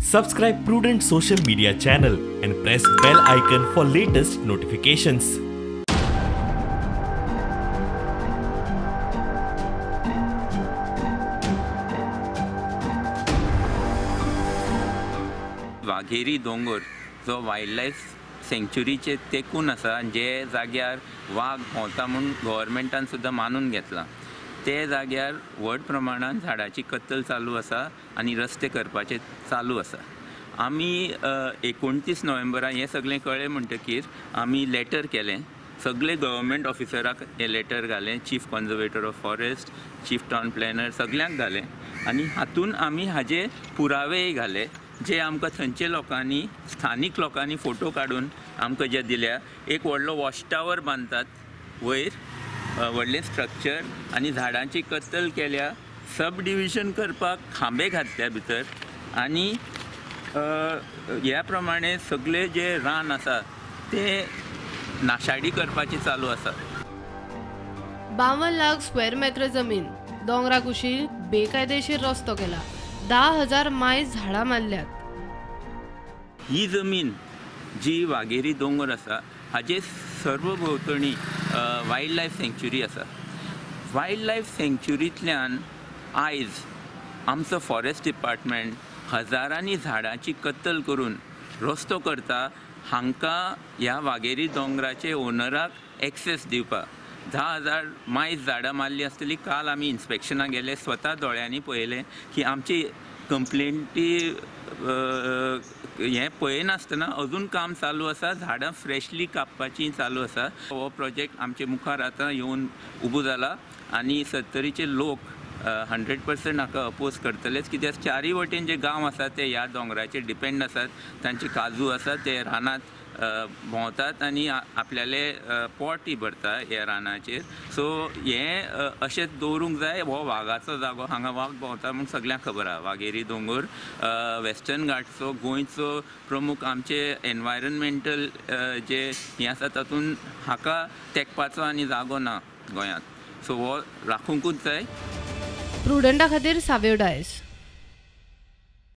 Subscribe Prudent social media channel and press bell icon for latest notifications. Vagheri दोंगर जो wild life सँक्च्युरीचे तेकून आसा, जे जाग्यार वाग भोंवता म्हूण गव्हर्मेंटान सुद्दां मानून घेतलां, ते जाग्यार व्हड प्रमाणान झाडाची कत्तल चालू आसा आनी रस्ते करपाचे चालू आसा. आमी 29 नोव्हेंबराक हें सगळें कळ्ळें म्हणटकीर आमी लेटर केलें, सगळे गव्हर्मेंट ऑफिसराक हें लेटर घालें, chief conservator of forest, chief town planner सगळ्यांक घालें आनी हातून आमी हाजे पुरावेय घाले जे आमकां थंयचे लोकांनी, स्थानीक लोकांनी फोटो काडून आमकां जे दिल्या. एक व्हडलो वॉच टावर बांदतात वयर, व्हडलें स्ट्रक्चर, आनी झाडांची कत्तल केल्या, सब डिविजन करपाक खांबे घातल्या भितर, आनी ह्या प्रमाणे सगळे जे रान आसा ते नाशाडी करपाची चालू आसा. 52 लाख स्क्वेअर मेत्र जमीन दोंगरा कुशीर बेकायदेशीर रस्तो केला, 10,000 मायज झाडां मारल्यात. ही जमीन जी वाघेरी दोंगर आसा हाजे सर्वभोंवतणी वायल्ड लायफ सँक्च्युरी आसा. वायल्ड लायफ सँक्च्युरींतल्यान आयज आमचो फॉरेस्ट डिपार्टमेंट हजारांनी झाडांची कत्तल करून रस्तो करता. हांकां ह्या वाघेरी दोंगराचे ओनराक एक्सेस दिवपाक 10,000 मायज झाडां मारली आसतली. काल आमी इन्स्पेक्शनाक गेले, स्वता दोळ्यांनी पळयलें की आमची कंप्लेंटी हें पळयनासतना अजून काम चालू आसा, झाडां फ्रेशली कापपाची चालू आसा. हो प्रोजेक्ट आमचे मुखार आतां येवन उबो जाला आनी सत्तरीचे लोक 100% हाका अपोज करतलेच, कित्याक चारूय वटेन जे गांव आसा ते ह्या दोंगराचेर डिपेंड आसात. तांचे काजू आसा ते रानांत भोंवतात आनी आपल्याले पोटय भरता ह्या रानाचेर. सो हें अशेंच दवरूंक जाय. हो वागाचो जागो, हांगा वाग भोंवता म्हूण सगळ्यांक खबर आसा. वाघेरी दोंगर वेस्टर्न घाटचो गोंयचो प्रमुख आमचे एनवायरमेंटल जे हें आसा तातूंत हाका तेंकपाचो आनी जागो ना गोंयांत. सो हो राखुंकूच जाय. प्रुडंटा खातीर सावेव डायस.